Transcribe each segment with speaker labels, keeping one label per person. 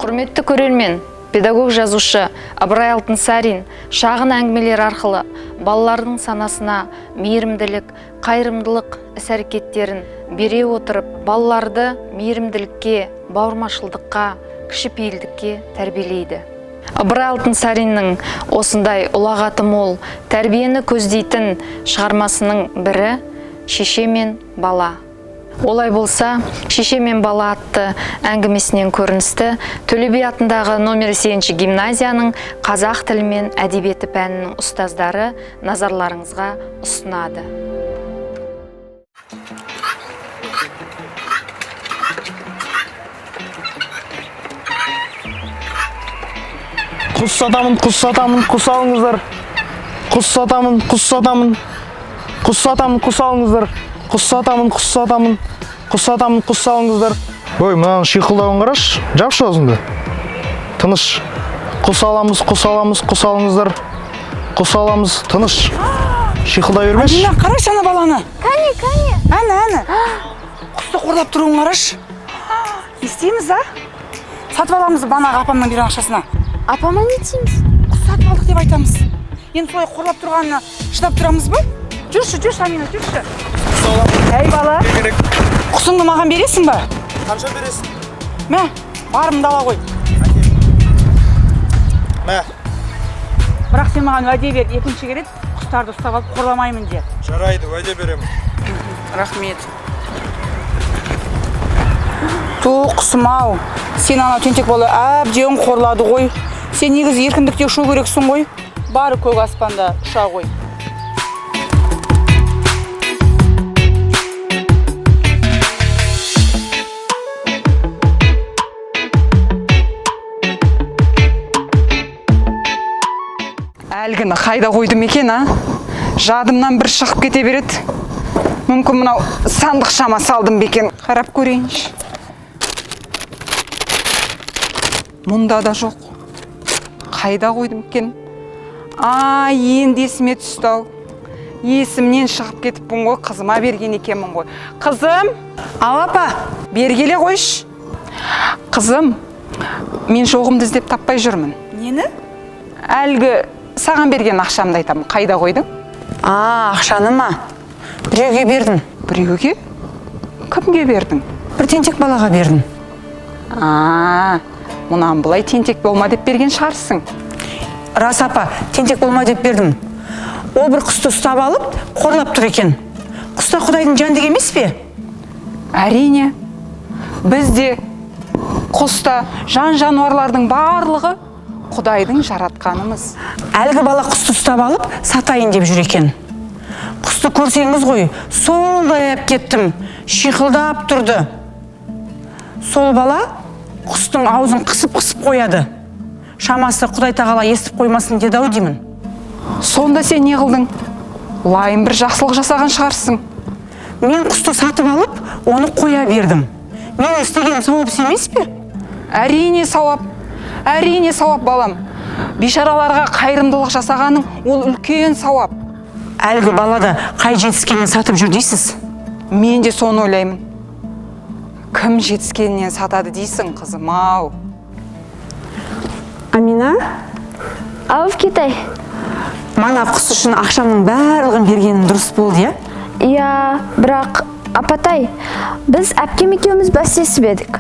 Speaker 1: Құрметті көрермен, педагог жазушы Ыбырай Алтынсарин шағын әңгімелер арқылы балалардың санасына мейірімділік, қайырымдылық іс-әрекеттерін бере отырып, балаларды мейірімділікке, бауырмашылдыққа, кішіпейілдікке тәрбиелейді. Ыбырай Алтынсариннің осындай ұлағаты мол тәрбиені көздейтін шығармасының бірі «Шеше мен бала». Олай болса, «Шеше мен бала» атты әңгімесінен көріністі Төле би атындағы номер 8 гимназияның қазақ тілі мен әдебиеті пәнінің ұстаздары назарларыңызға ұсынады.
Speaker 2: Құс сатамын, құс сатамын, құс алыңыздар. Құс сатамын, құс сатамын, құс сатамын, құс алыңыздар. Құс сатамын, құс сатамын, құс сатамын, құс алыңыздар. Ой, мынаның шиқылдауын қарашы, жапшы аузыңды. Тыныш. Құс аламыз, құс аламыз, құс алыңыздар. Құс аламыз, тыныш. Шиқылдай бермеші.
Speaker 3: Амина, қарашы ана баланы.
Speaker 4: Кәне, кәне.
Speaker 3: Әні, әні. Құсты қорлап тұруын қарашы. Не істейміз, а? Сатып аламыз банағы апамның берген ақшасына.
Speaker 4: Апама не дейміз?
Speaker 3: Құс сатып алдық деп айтамыз. Енді солай қорлап тұрғанына шыдап тұрамыз ба? Жүрші, жүрші, Амина, жүрші. Әй, бала.
Speaker 2: Керек.
Speaker 3: Құсыңды маған бересің ба?
Speaker 2: Қанша бересің?
Speaker 3: Мә, барымды ала ғой.
Speaker 2: Мә.
Speaker 3: Бірақ сен маған уәде бер, екінші рет құстарды ұстап алып қорламаймын де.
Speaker 2: Жарайды, уәде беремін.
Speaker 3: Рахмет. Ту, құсым ау, сен анау тентек бала әбден қорлады ғой. Сен негізі еркіндікте ұшу керексің ғой. Бар көк аспанда ұша ғой.
Speaker 5: Әлгіні қайда қойдым екен, а? Жадымнан бір шығып кете береді. Мүмкін, мынау сандықшама салдым ба екен? Қарап көрейінші. Мұнда да жоқ. Қайда қойдым екен? А, енді есіме түсті ау. Есімнен шығып кетіппін ғой, қызыма берген екенмін ғой. Қызым,
Speaker 3: Ал, апа.
Speaker 5: бері келе қойшы. Қызым, мен жоғымды іздеп таппай жүрмін.
Speaker 3: Нені?
Speaker 5: Әлгі саған берген ақшамды айтамын, қайда қойдың?
Speaker 3: А, ақшаны ма? Біреуге бердім.
Speaker 5: Біреуге? Кімге бердің?
Speaker 3: Бір тентек балаға бердім.
Speaker 5: А, мұнан былай тентек болма деп берген шығарсың.
Speaker 3: Рас, апа, тентек болма деп бердім. Ол бір құсты ұстап алып, қорлап тұр екен. Құс та құдайдың жәндігі емес пе?
Speaker 5: Әрине, біз де, құс та, жан жануарлардың барлығы құдайдың жаратқанымыз.
Speaker 3: Әлгі бала құсты ұстап алып, сатайын деп жүр екен. Құсты көрсеңіз ғой, сондай аяп кеттім. Шиқылдап тұрды. Сол бала құстың аузын қысып-қысып қояды. Шамасы Құдай тағала естіп қоймасын деді ау деймін.
Speaker 5: Сонда сен не қылдың? Лайым бір жақсылық жасаған шығарсың.
Speaker 3: Мен құсты сатып алып, оны қоя бердім. Менің істегенім сауап іс емес пе?
Speaker 5: Әрине сауап, әрине сауап, балам. Бейшараларға қайырымдылық жасағаның ол үлкен сауап.
Speaker 3: Әлгі бала да қай жетіскенін сатып жүр дейсіз?
Speaker 5: Мен де соны ойлаймын. Кім жетіскенінен сатады дейсің, қызым ау?
Speaker 3: Амина,
Speaker 4: Ау, Китай.
Speaker 3: мана құс үшін ақшамның барлығын бергенім дұрыс болды, иә?
Speaker 4: Иә, бірақ апатай, біз әпкем екеуміз бәстесіп едік.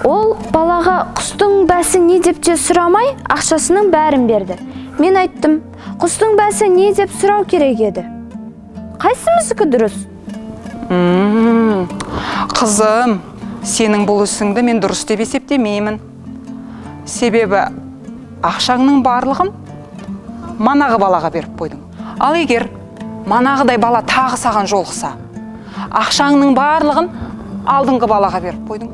Speaker 4: Ол балаға құстың бәсі не деп те сұрамай, ақшасының бәрін берді. Мен айттым, құстың бәсі не деп сұрау керек еді. Қайсымыздікі дұрыс?
Speaker 5: Қызым, сенің бұл ісіңді мен дұрыс деп есептемеймін. Себебі ақшаңның барлығын манағы балаға беріп қойдың. Ал егер манағыдай бала тағы саған жолықса, ақшаңның барлығын алдыңғы балаға беріп қойдың.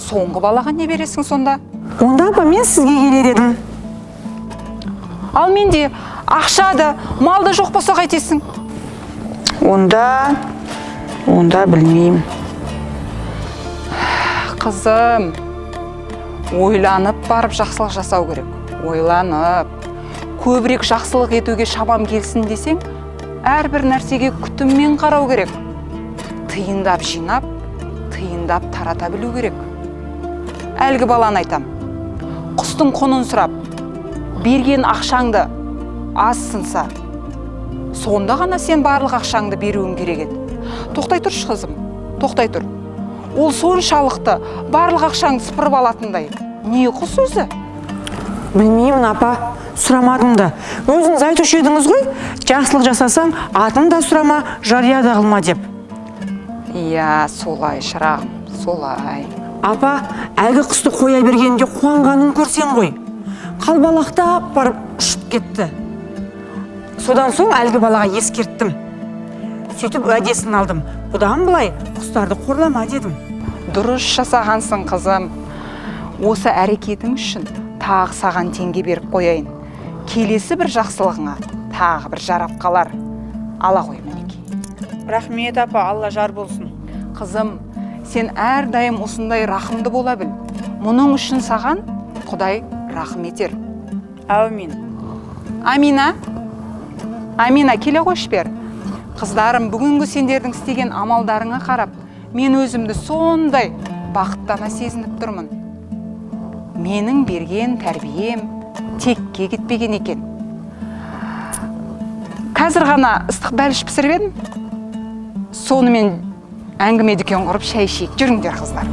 Speaker 5: Соңғы балаға не бересің сонда?
Speaker 3: Онда, апа, мен сізге келер едім.
Speaker 5: Ал менде ақша да, мал да жоқ болса қайтесің?
Speaker 3: Онда білмеймін.
Speaker 5: Қызым, ойланып барып жақсылық жасау керек. Ойланып. Көбірек жақсылық етуге шамам келсін десең, әрбір нәрсеге күтіммен қарау керек. Тиындап жинап, тиындап тарата білу керек. Әлгі баланы айтам. Құстың құнын сұрап, берген ақшаңды аз сынса, сонда ғана сен барлық ақшаңды беруің керек еді. Тоқтай тұршы, қызым, тоқтай тұр. Ол соншалықты барлық ақшаңды сыпырып алатындай не құс өзі?
Speaker 3: Білмеймін, апа, сұрамадым да. Өзіңіз айтушы едіңіз ғой, жақсылық жасасаң, атын да сұрама, жария да қылма деп.
Speaker 5: Иә, солай, шырағым, солай.
Speaker 3: Апа, әлгі құсты қоя бергенде қуанғанын көрсең ғой. Қалбалақтап барып ұшып кетті. Содан соң әлгі балаға ескерттім. Сөйтіп уәдесін алдым. Бұдан былай құстарды қорлама дедім.
Speaker 5: Дұрыс жасағансың, қызым. Осы әрекетің үшін тағы саған теңге беріп қояйын. Келесі бір жақсылығыңа тағы бір жарап қалар. Ала ғой, мінекей.
Speaker 3: Рахмет, апа, Алла жар болсын.
Speaker 5: Қызым, сен әрдайым осындай рахымды бола біл. Мұның үшін саған Құдай рахым етер.
Speaker 3: Әумин.
Speaker 5: Амина, Амина, келе қойшы бер. Қыздарым, бүгінгі сендердің істеген амалдарыңа қарап, мен өзімді сондай бақыттана сезініп тұрмын. Менің берген тәрбием текке кетпеген екен. Қазір ғана ыстық бәліш пісіріп едім, сонымен әңгіме дүкен құрып, шай ішейік. Жүріңдер, қыздар.